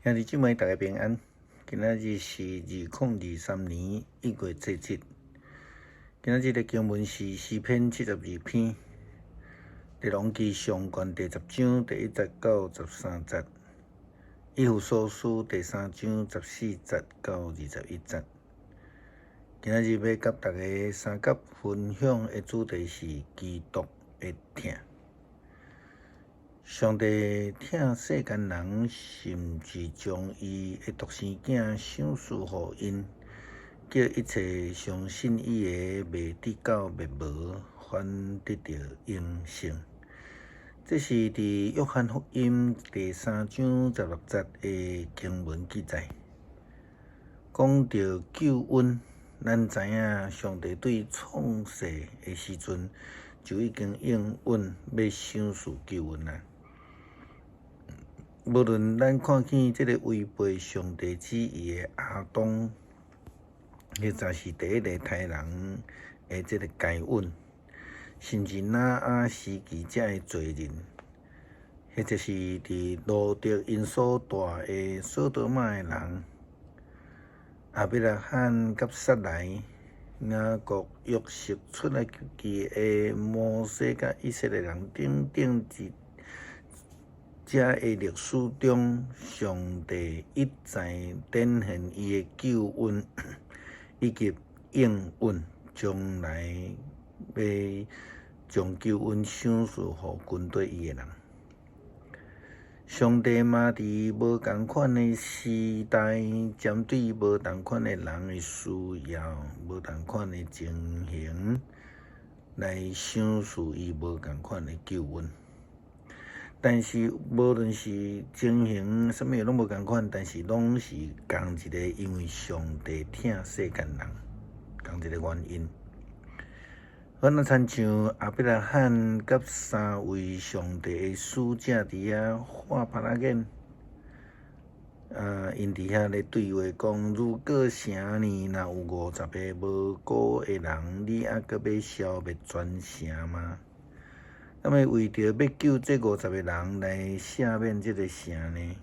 兄弟姊妹，大家平安。今仔日是2023年1月7日。今仔日的經文是詩篇72篇，列王紀上卷第10章第1節到13節，以弗所書第3章14節到21節。今仔日欲佮大家相佮分享的主題是基督的疼。上帝疼世間人，甚至將伊的獨生囝賞賜予𪜶，叫一切相信伊的，袂得到滅亡，反得著永生。這是佇約翰福音第3章16節的經文記載。講著救恩，咱知影上帝對創世的時陣就已經應允欲賞賜救恩啊。無論咱看見這個違背上帝旨意的亞當，或者是第一個刣人的這個該隱，甚至挪亞時期遮的罪人，或者是佇羅得𪜶所蹛的索多瑪的人，亞伯拉罕佮撒萊，雅各、約瑟出埃及記的摩西佮以色列人等等，佇遮的歷史中，上帝一再展現伊的救恩，以及應允將來欲將救恩賞賜予跟綴伊的人。上帝嘛佇無仝款的時代，針對無仝款的人的需要、無仝款的情形，來賞賜伊無仝款的救恩。但是無論是情形啥物攏無仝款，但是攏是仝一個，因為上帝疼世間人，仝一個原因。好，若親像亞伯拉罕佮三位上帝的使者佇遐畫拍仔眼，啊，𪜶佇遐咧對話講：如果城裡若有50個無辜的人，你猶閣欲消滅全城嗎？敢會為著欲救這50個人來赦免這個城呢？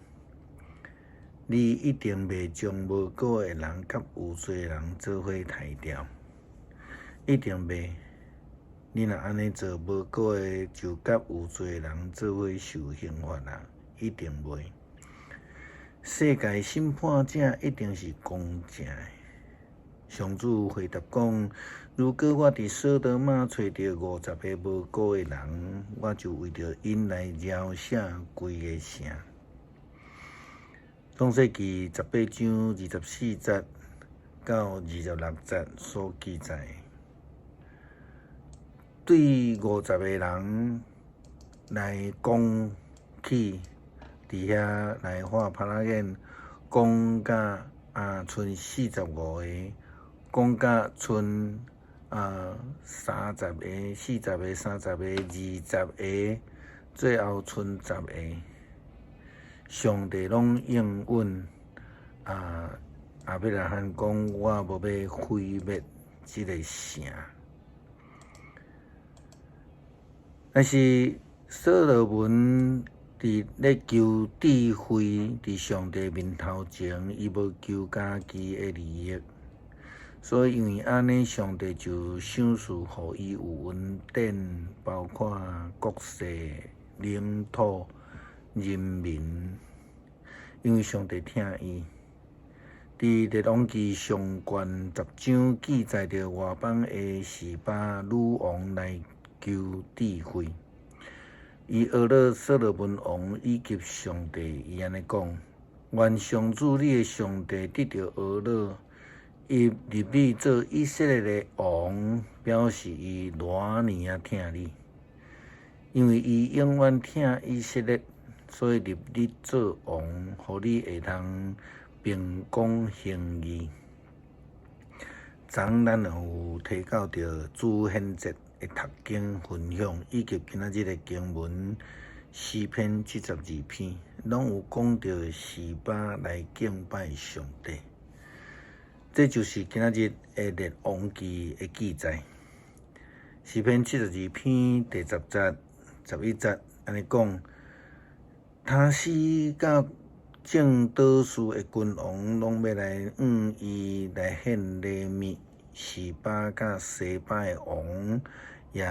你一定袂將無辜的人佮有罪的人做伙刣掉，一定袂。你若按呢做，無辜的就佮有罪的人做伙受刑罰啊！一定袂。世界審判者一定是公正的。上主回答講：如果我佇索多瑪揣著50個無辜的人，我就為著𪜶來饒赦規个城。創世記18章24節到26節所記載，對50個人來講起，佇遐來畫拍仔眼，講甲啊，賰45個，講甲賰啊30個、40個、30個、20個，最後賰十個，上帝攏應允啊，亞伯拉罕講：我無欲毀滅這个城。但是所羅門佇咧求智慧，佇上帝面頭前，伊無求家己的利益，所以因為按呢，上帝就賞賜予伊有恩典，包括國勢、領土、人民，因為上帝疼伊。佇列王紀上卷10章記載著外邦的示巴女王來求智慧。伊學了所羅門王以及上帝，伊按呢講：願上主你的上帝得著呵咾，伊立你做以色列的王，表示伊偌爾仔疼你，因為伊永遠疼以色列，所以立你做王，予你會通秉公行義。昨咱有提到著主顯節的讀經分享，以及今仔日的經文詩篇72篇，攏有講著示巴來敬拜上帝。這就是今仔日的列王紀的記載。詩篇72篇第10節、11節按呢講：他施佮眾禱事的君王攏欲來向伊來獻禮物，示巴佮西巴的王也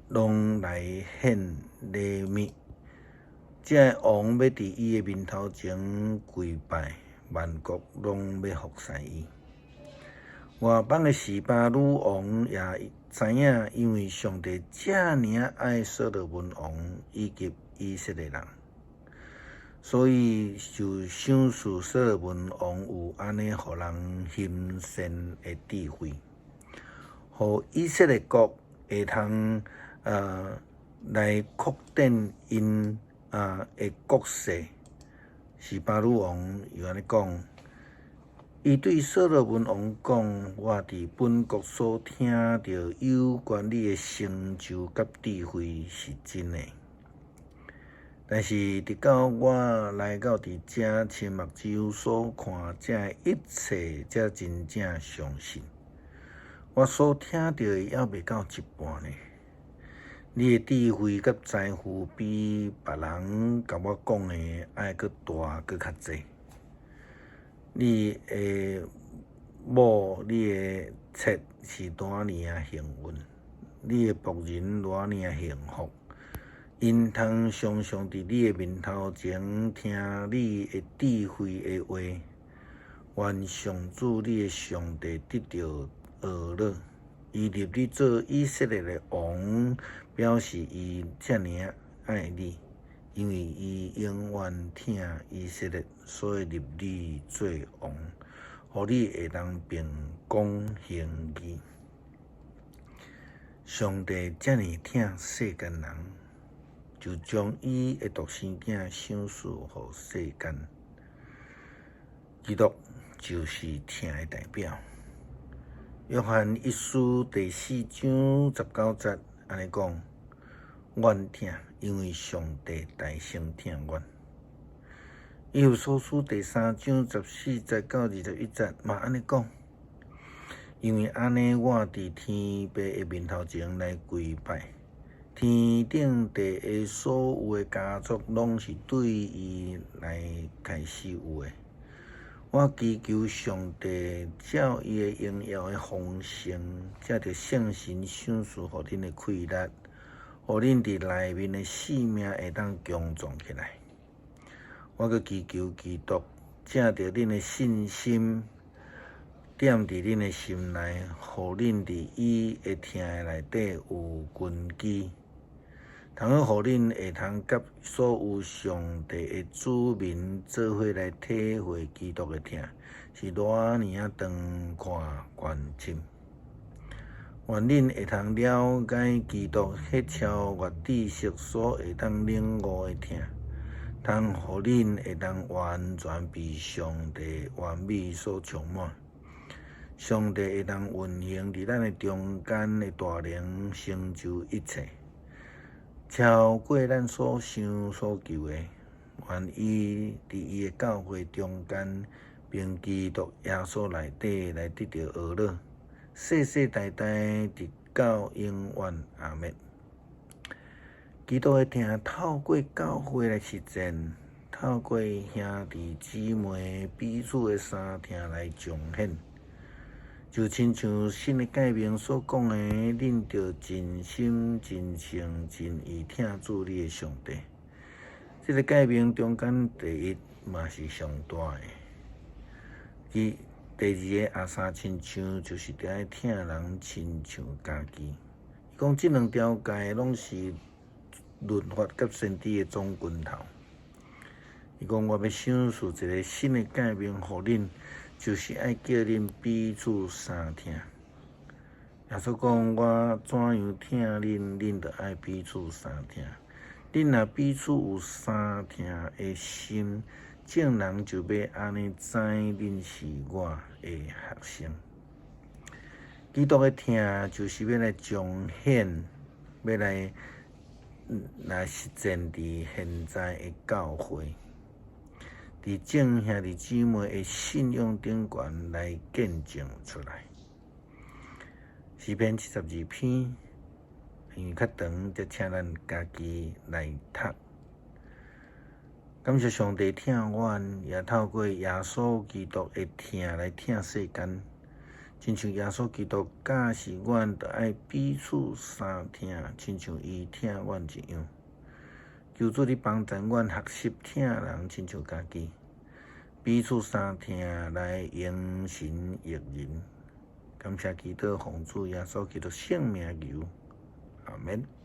攏來獻禮物。這个王欲佇伊的面頭前跪拜，萬國攏欲服侍伊。外邦的示巴女王也知影，因為上帝遮爾仔愛所羅門王以及以色列人，所以就賞賜所羅門王有按呢予人欣羨的智慧，予以色列國會通來擴展𪜶的國勢。示巴女王又按呢講。伊對所羅門王講：我佇本國所聽著有關你的成就佮智慧是真的。但是直到我來到佇遮親目睭所看這一切，才真正相信。我所聽著的猶未到一半呢。你的智慧佮財富比別人共我講的愛閣大閣較濟。你的某、你的妾是偌爾仔幸運，你的僕人偌爾仔幸福，𪜶通常常佇你的面頭前聽你的智慧的話。願上主你的上帝得著呵咾，伊立你做以色列的王，表示伊遮爾仔愛你。因為伊永遠疼以色列，所以立你做王，予你會當秉公行義。上帝遮爾疼世間人，就將伊的獨生囝賞賜予世間。基督就是疼的代表。約翰一書第四章十九節按呢講：阮疼，因為上帝代先疼阮。以弗所書第三章十四節到二十一節嘛按呢講，因為按呢，我佇天父的面頭前來跪拜，天頂地下所有的家族，攏是對伊來開始有的。我祈求上帝照伊的榮耀的豐盛，藉著聖神賞賜予恁的氣力，予恁佇內面的性命會當強壯起來。我閣祈求基督藉著恁的信心，踮佇恁的心內，予恁佇伊的疼的內底有根基，通好予恁會通佮所有上帝的子民做伙來體會基督的疼，是偌爾仔長闊寬深。願恁會通了解基督彼超越知識所會當領悟的疼，通予恁會當完全被上帝完美所充滿。上帝會當運行佇咱的中間的大能，成就一切，超過咱所想所求的。願伊佇伊的教會中間，憑基督耶穌內底來得著呵咾。世世代代，直到永遠，阿們。基督的疼透過教會來實踐，透過兄弟姊妹彼此的相疼來彰顯。就親像新的誡命所講的，恁著盡心、盡性、盡意疼主你的上帝。這个誡命中間第一嘛是上大的。伊第二个也相親像，就是著愛疼人親像家己。伊講這兩條誡攏是律法佮先知的總根頭。伊講我欲賞賜一个新的誡命予恁，就是愛叫恁彼此相疼。耶穌講我怎樣疼恁，恁著愛彼此相疼。恁若彼此有相疼的心，眾人就欲按呢知恁是我的學生。基督的疼就是欲來彰顯，欲來實踐佇現在的教會，佇眾兄弟姊妹的信仰頂懸來見證出來。詩篇七十二篇，因為較長，才請咱家己來讀。感謝上帝疼阮，也透過耶穌基督的疼來疼世間。親像耶穌基督教示阮，著愛彼此相疼，親像伊疼阮一樣。求主你幫助阮學習疼人，親像家己，彼此相疼來榮神益人。感謝基督，奉主耶穌基督聖名求，阿們。